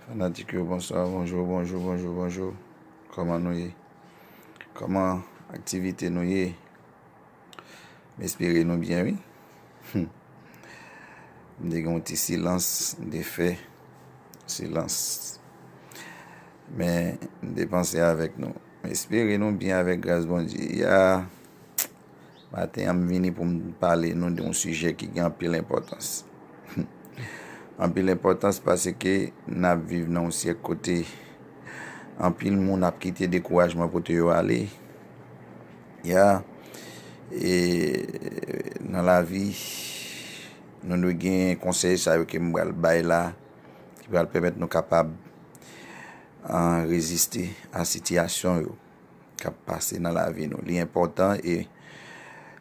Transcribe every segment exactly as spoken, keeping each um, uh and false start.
Fanatik yo, bonswa, bonjou, bonjou, bonjou, bonjou. Kòman nou ye? Kòman aktivite nou ye? M espere nou byen, wi. M te gen yon ti silans, m te fè silans. Men, m te panse avèk nou. M espere nou byen avèk gras Bondye. Ya, maten an, m vini pou m pale nou de yon sijè ki gen anpil enpòtans. Anpil enpòtans paske n ap viv nan yon syèk kote anpil moun ap kite dekourajman pote yo ale. Ya, e nan lavi, nou dwe gen konsèy sa yo ke m pral bay la, ki pral pèmèt nou kapab, ah, reziste a sitiyasyon yo k ap pase nan lavi nou. Li enpòtan e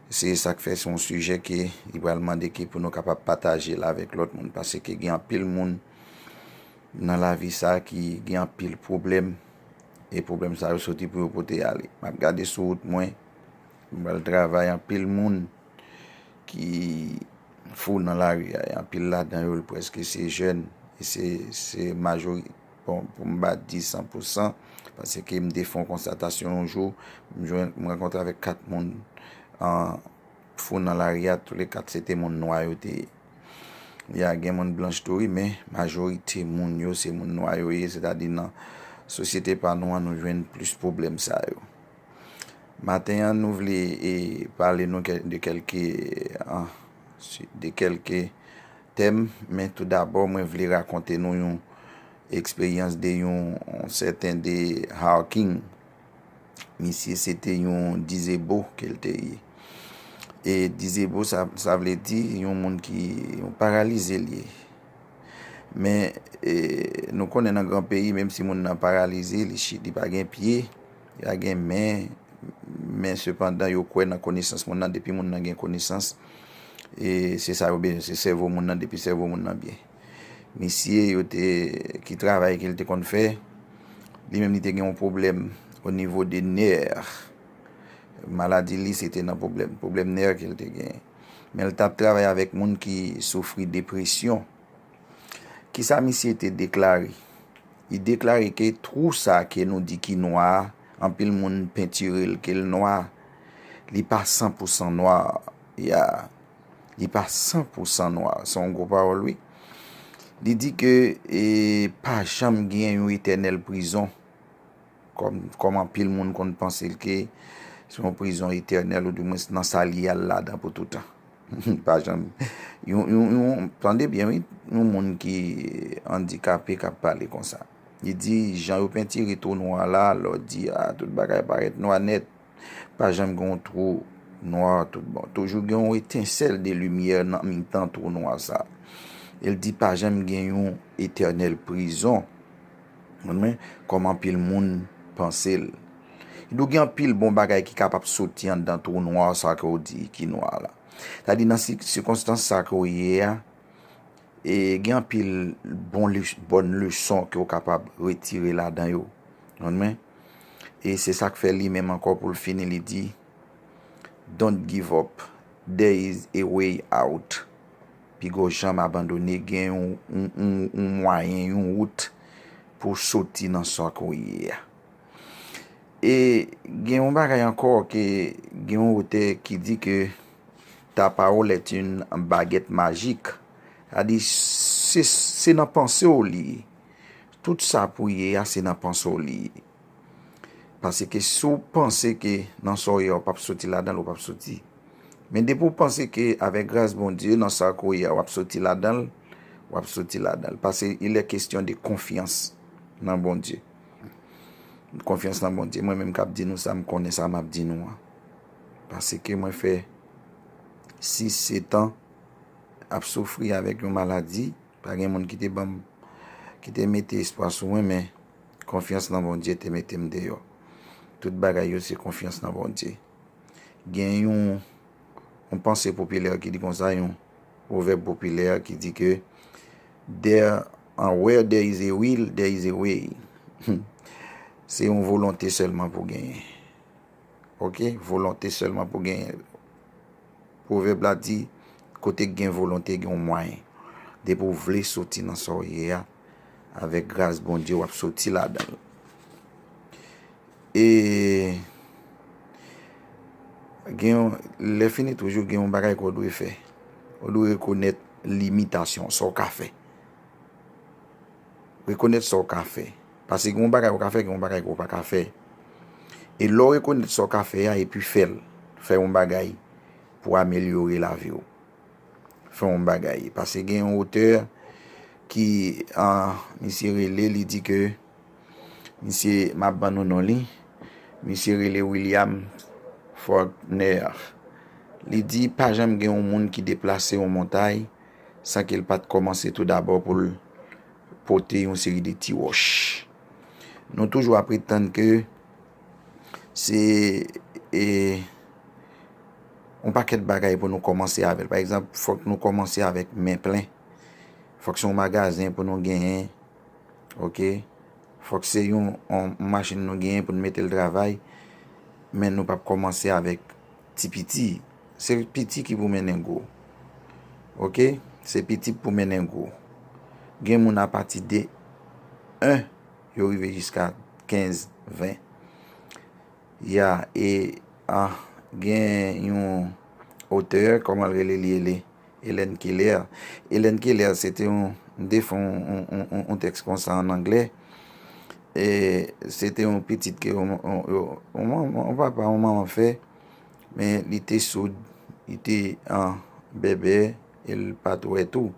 se sa k fè se yon sijè ke li pral mande ke pou nou kapab pataje l avèk lòt moun, paske gen anpil moun nan lavi sa ki gen anpil pwoblèm, e pwoblèm sa yo soti pou yo pote ale. M ap gade sou wout mwen, m pral travay, anpil moun ki fou nan lari a, e anpil ladan yo, prèske se jèn, e se, se majori-, bon, pou m pa di san pou san, paske m te fè yon konstatasyon yon jou, m jwenn, m rankontre avèk kat moun, an, fou nan lari a, toule kat se te moun nwa yo te ye. Ya, gen moun blanch tou, wi, men majorite moun yo, se moun nwa yo ye, sètadi nan sosyete pa nou an, nou jwenn plis pwoblèm sa yo. Maten an, nou vle, e, pale nou kè-, de kèlke, an, si-, de kèlke tèm, men tou dabò, mwen vle rakonte nou yon eksperyans de yon, yon sèten de Hawking. Misye se te yon dizebo ke l te ye. E dizebo, sa, sa vle di yon moun ki, yon paralize l ye. Men, e, nou konnen nan gran peyi, menm si moun nan paralize, li chi-, li pa gen pye, li pa gen men, men sepandan yo kwè nan konesans moun nan, depi moun nan gen konesans, e se sa yo bezwen, se sèvo moun nan, depi sèvo moun nan byen. Misye yo te, ki travay ke l te konn fè, li menm li te gen yon pwoblèm o nivo de nè. Maladi li, se te nan pwoblèm, pwoblèm nè ke l te gen. Men l t ap travay avèk moun ki soufri depresyon. Kisa misye te deklare? Li deklare ke twou sa ke nou di ki nwa a, anpil moun pentire l ke l nwa, li pa san pou san nwa. Ya, li pa san pou san nwa. Se yon gwo pawòl, wi. Li di ke, e, pa janm gen yon etènèl prizon. Kòm, kòm anpil moun konn panse l ke se yon prizon etènèl, oudimwens nan sa li al ladan pou toutan. Pa janm. Yon, yon, yon, tande byen, wi, yon moun ki andikape k ap pale konsa. Li di, jan yo pentire twou nwa la, lè w di, a, tout bagay parèt nwa nèt. Pa janm gen yon twou nwa tout bon. Toujou gen yon etensèl de limyè nan mitan twou nwa sa. E l di pa janm gen yon etènèl prizon. Konprann mwen? Kòm anpil moun panse l. Li di w gen anpil bon bagay ki kapab soti anndan twou nwa sa ke w di ki nwa la. Sa di nan si-, sikonstans sa ke w ye a, e gen anpil bon le-, bòn leson ke w kapab retire ladan yo. Konprann mwen? E se sa k fè li menm ankò pou l fini, li di, "Don't give up. There is a way out." Piga w janm abandone, gen yon, yon, yon, yon mwayen, yon wout pou w soti nan sa ke w ye a. E gen yon bagay ankò ke gen yon otè ki di ke ta parole est une baguette magique. Sa di, se, se nan panse w li ye. Tout sa pou ye a, se nan panse w li ye. Paske si w panse ke nan sa w ye a, w p ap soti ladan l, w p ap soti. Men depi w panse ke avèk gras Bondye, nan sa ke w ye a, w ap soti ladan l, w ap soti ladan l. Paske il est question de konfyans nan Bondye. Konfyans nan Bondye. Mwen menm k ap di nou sa, m konnen sa m ap di nou an. Paske mwen fè sis, sèt an ap soufri avèk yon maladi. Pa gen moun ki te ban m, ki te mete espwa sou mwen, men konfyans nan Bondye te mete m deyò. Tout bagay yo se konfyans nan Bondye. Gen yon, yon panse popilè ki di konsa, yon pwovèb popilè ki di ke there, uh, where there is a will, there is a way. Se yon volonte sèlman pou genyen. Oke? Volonte sèlman pou genyen. Pwovèb la di, kote k gen volonte, gen yon mwayen. Depi w vle soti nan sa w ye a, Avèk gras Bondye, w ap soti ladan l. E gen yon, lè fini toujou, gen yon bagay ke w dwe fè. W dwe rekonèt limitasyon, sa w ka fè. Rekonèt sa w ka fè. Paske gen yon bagay w ka fè, gen yon bagay ke w pa ka fè. E lè w rekonèt sa w ka fè a, epi fè l. Fè yon bagay pou amelyore lavi w. Fè yon bagay. Paske gen yon otè ki, ah, misye rele, li di ke, misye, m ap ban nou non li, misye rele William Faulkner. Li di, pa janm gen yon moun ki deplase yon montay san ke l pa t kòmanse tou dabò pou l pote yon seri de ti wòch. Nou toujou ap pretann ke se, e, yon pakèt bagay pou nou kòmanse avè l. Pa egzanp, fòk nou kòmanse avèk men plen. Fòk se yon magazen pou nou genyen. Oke? Fòk se yon, yon, yon machin nou genyen pou nou mete l travay. Men nou p ap kòmanse avèk ti piti. Se piti ki pou mennen gwo. Oke? Se piti pou mennen gwo. Gen moun apati de en, yo rive jiska kenz, ven. Ya, e, ah, gen yon otè, kòman l rele li, ele? Hélène Keller. Hélène Keller, se te yon, m te fè yon, yon, yon, yon, yon tèks konsa an anglè. E se te yon pitit ke yon, yon, yon, yon manman, yon papa, yon manman fè, men li te soud, li te, ah, bèbè, e l pa t wè tou.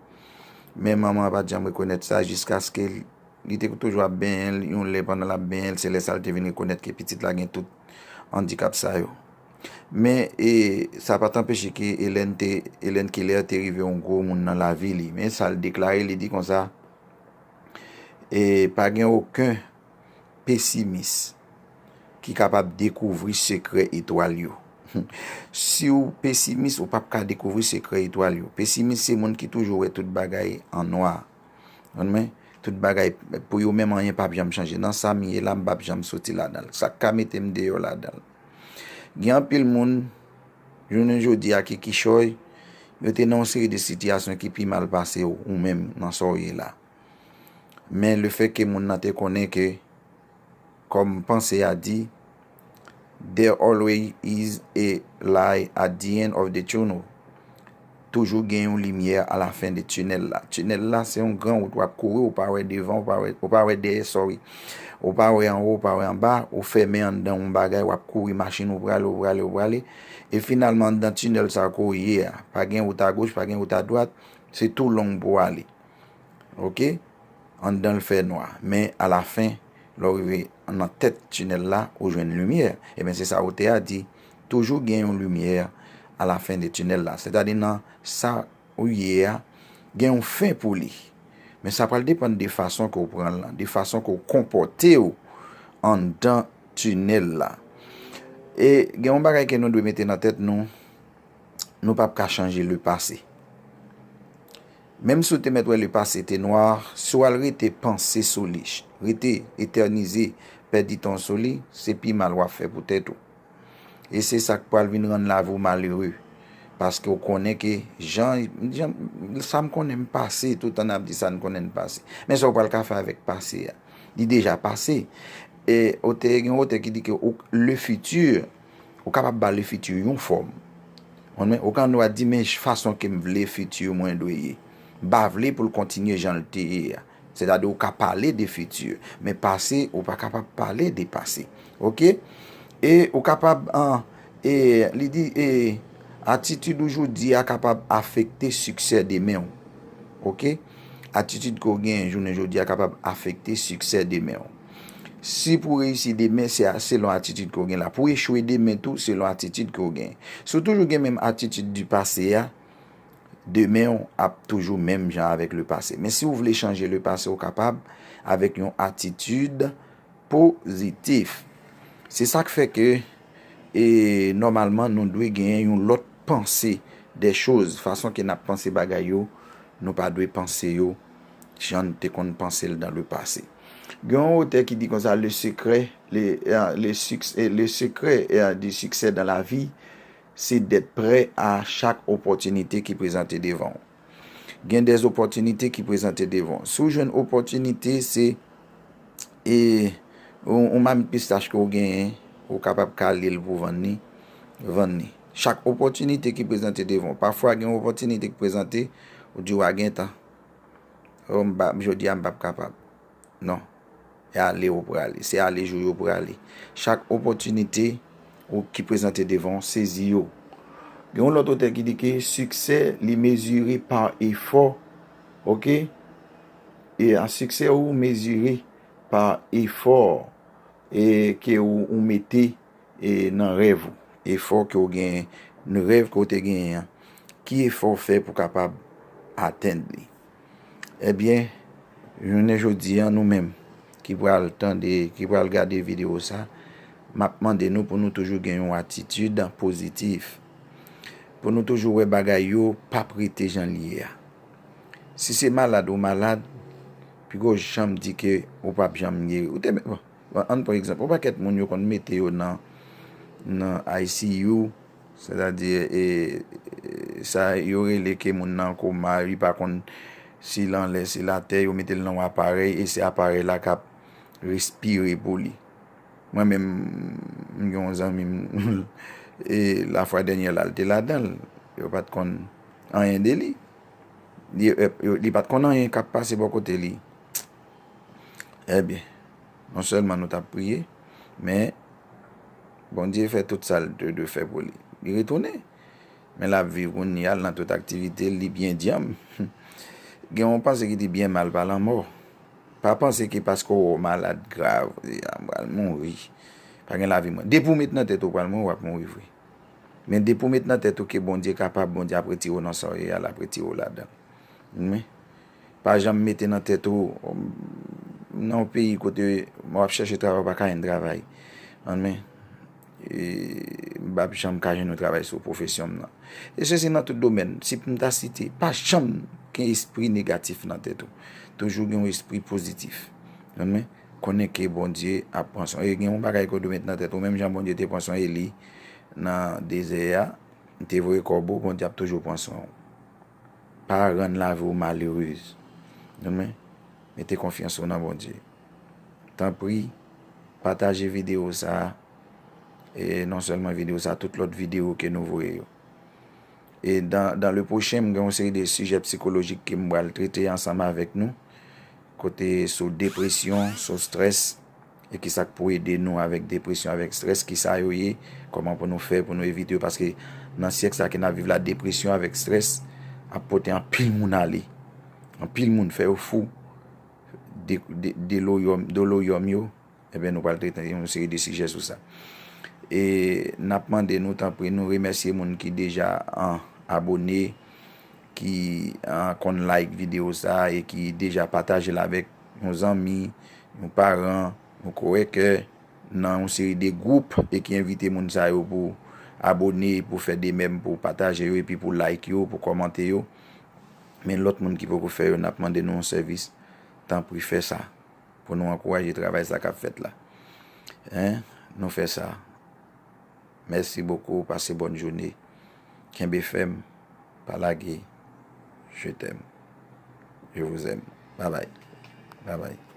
Men manman an pa t janm rekonèt sa jiskaske l Li te toujou ap benyen l, yon lè pandan l ap benyen l, se lè sa l te vin rekonèt ke pitit la gen tout andikap sa yo. Men, e, sa pa t anpeche ke Hélène te, Hélène Keller te rive yon gwo moun nan lavi li. Men sa l deklare, li di konsa, e, pa gen okenn pesimis ki kapab dekouvri sekrè etwal yo. Si w pesimis, ou p ap ka dekouvri sekrè etwal yo. Pesimis se moun ki toujou wè tout bagay an nwa. Konprann mwen? Tout bagay, pou yo menm, anyen p ap janm chanje. Nan sa m ye la, m p ap janm soti ladan l. Sa k ka mete m deyò ladan l? Gen anpil moun, jounen jodi a, ki kichòy, yo te nan yon seri de sitiyasyon ki pi mal pase w, ou menm, nan sa w ye la. Men lefètke moun nan te konnen ke, kòm panse a di, "There always is a light at the end of the tunnel." Toujou gen yon limyè alafen de tinèl la. Tinèl la, se yon gran wout w ap kouri, ou pa wè devan, ou pa wè, ou pa wè dèyè, sorry. Ou pa wè anwo, ou pa wè anba, ou fèmen anndan yon bagay, w ap kouri, machin ou prale, ou prale, ou prale. E finalman, anndan tinèl sa ke w ye a, pa gen wout agoch, pa gen wout adwat, se tou long pou w ale. Oke? Anndan l fè nwa. Men alafen, lè w rive nan tèt tinèl la, ou jwenn limyè. Ebyen, se sa otè a di, toujou gen yon limyè alafen de tinèl la. Sètadi nan sa ou ye a, gen yon fen pou li. Men sa pral depann de fason ke w pran l lan, de fason ke w konpòte w anndan tinèl la. E gen yon bagay ke nou dwe mete nan tèt nou, nou p ap ka chanje lepase. Menm si w te mèt wè lepase te nwa, si w al rete panse sou li, rete etènize, pèdi tan w sou li, se pi mal w ap fè pou tèt ou. E se sa k pral vin rann lavi w malere. Paske w konnen ke jan, jan, sa m konnen m pase, toutan n ap di sa n konnen n pase. Men sa w pral ka fè avèk pase a? Li deja pase. E otè, gen yon otè ki di ke ou, le futur, ou kapab ba le futur yon fòm. Konprann? Ou gen dwa di, men fason ke m vle futur mwen dwe ye. M pa vle pou l kontinye jan l te ye a. Sètadi ou ka pale de futur, men pase, ou pa kapab pale de pase. Oke? E ou kapab, an, e, li di, e, atitid ou jodi a kapab afekte siksè demen w. Oke? Atitid ke w gen jounen jodi a kapab afekte siksè demen w. Si pou w reyisi demen, se a, selon atitid ke w gen la. Pou w echwe demen tou, selon atitid ke w gen. Si w toujou gen menm atitid di pase a, demen w ap toujou menm jan avèk lepase. Men si w vle chanje lepase, ou kapab avèk yon atitid pozitif. Se sa k fè ke, e, nòmalman, nou dwe genyen yon lòt panse de choz. Fason ke n ap panse bagay yo, nou pa dwe panse yo jan n te konn panse l dans le passé. Gen yon otè ki di konsa, le secret, le, euh, le succès, le secret, euh, du succès dans la vie, c'est d'être prêt à chaque opportunité ki prezante devan w. Gen des opòtinite ki prezante devan w. Si w jwenn opòtinite, se e yon, yon mamit pistach ke w genyen, ou kapab kale l pou vann li, vann li. Chak opòtinite ki prezante devan w. Pafwa gen yon opòtinite ki prezante, ou di w a gen tan. Oh, m pa, jodi a m p ap kapab. Non. E ale ou prale. Se ale jou yo prale. Chak opòtinite ou ki prezante devan w, sezi yo. Gen yon lòt otè ki di ke siksè li mezire pa efò. Oke? E a siksè ou mezire pa efò e ke ou, ou mete e nan rèv ou. Efò ke ou genyen, rèv ke ou te genyen an. Ki efò ou fè pou kapab atenn li? Ebyen, jounen jodi a, nou menm ki pral tande, ki pral gade videyo sa, m ap mande nou pou nou toujou gen yon atitid pozitif. Pou nou toujou wè bagay yo p ap rete jan l ye a. Si se malad ou malad, pi gwo janm di ke ou p ap janm geri. Ou te, bon, ann pran egzanp, yon pakèt moun yo konn mete yo nan, nan I C U, sètadi, e, e, sa yo rele ke moun nan koma, li pa konn si l anlè, si l atè, yo mete l nan yon aparèy, e se aparèy la k ap respire pou li. Mwen menm, m gen yon zanmi m, e lafwa dènyè la, l te ladan l. Yo pa t konn anyen de li. Li, e, yo, li pa t konn anyen k ap pase bò kote li. Ebyen, non sèlman nou t ap priye, men Bondye fè tout sa l te dwe fè pou li. Li retounen. Men l ap viv kounye a, l nan tout aktivite l, li byen dyanm. Gen yon panse ki di byen mal pa lanmò. Pa panse ke paske w malad grav, ou di, "A, m pral mouri. Pa gen lavi mwen." Depi w met nan tèt ou pral mouri, w ap mouri vre. Men depi w met nan tèt ou ke Bondye kapab, Bondye ap retire w nan sa w ye a, l ap retire w ladan. Men, pa janm mete nan tèt ou, nan yon peyi kote w ap chèche travay, ou pa ka jwenn travay. Men, e, m p ap janm ka jwenn yon travay sou pwofesyon m nan. E se, se nan tout domèn. Si m ta site, pa janm gen espri negatif nan tèt ou. Toujou gen yon espri pozitif. Men, konnen ke Bondye ap pran swen. E gen yon bagay ke w dwe met nan tèt ou, menm jan Bondye te pran swen Eli nan dezè a, li te voye kòbo, Bondye ap toujou pran swen w. Pa rann lavi w malerez. Men, mete konfyans ou nan Bondye. Tanpri, pataje videyo sa a, e non sèlman videyo sa a, tout lòt videyo ke nou voye yo. E dans, dans le prochain, m gen yon seri de sijè psikolojik ke m pral trete ansanm avèk nou, kote sou depresyon, sou strès, e kisa k pou ede nou avèk depresyon, avèk strès, kisa yo ye, kòman pou nou fè pou nou evite yo, paske nan syèk sa ke n ap viv la, depresyon avèk strès ap pote anpil moun ale. Anpil moun fè yo fou, de, de, deloryòm, doloryòm yo, ebyen, nou pral trete yon seri de sijè sou sa. E n ap mande nou, tanpri, nou remèsye moun ki deja an, abone, ki an, konn like videyo sa a e ki deja pataje l avèk yon zanmi, yon paran, yon kowèkè, nan yon seri de gwoup e ki envite moun sa yo pou abone, pou fè de menm, pou pataje yo, epi pou like yo, pou kòmante yo. Men lòt moun ki poko fè yo, n ap mande nou yon sèvis. Tanpri fè sa pou nou ankouraje travay sa k ap fèt la. Hein? Nou fè sa. Mèsi bokou, pase bòn jounen. Kenbe fèm, pa lage. Je t'aime. Je vous aime. Bye bye. Bye bye.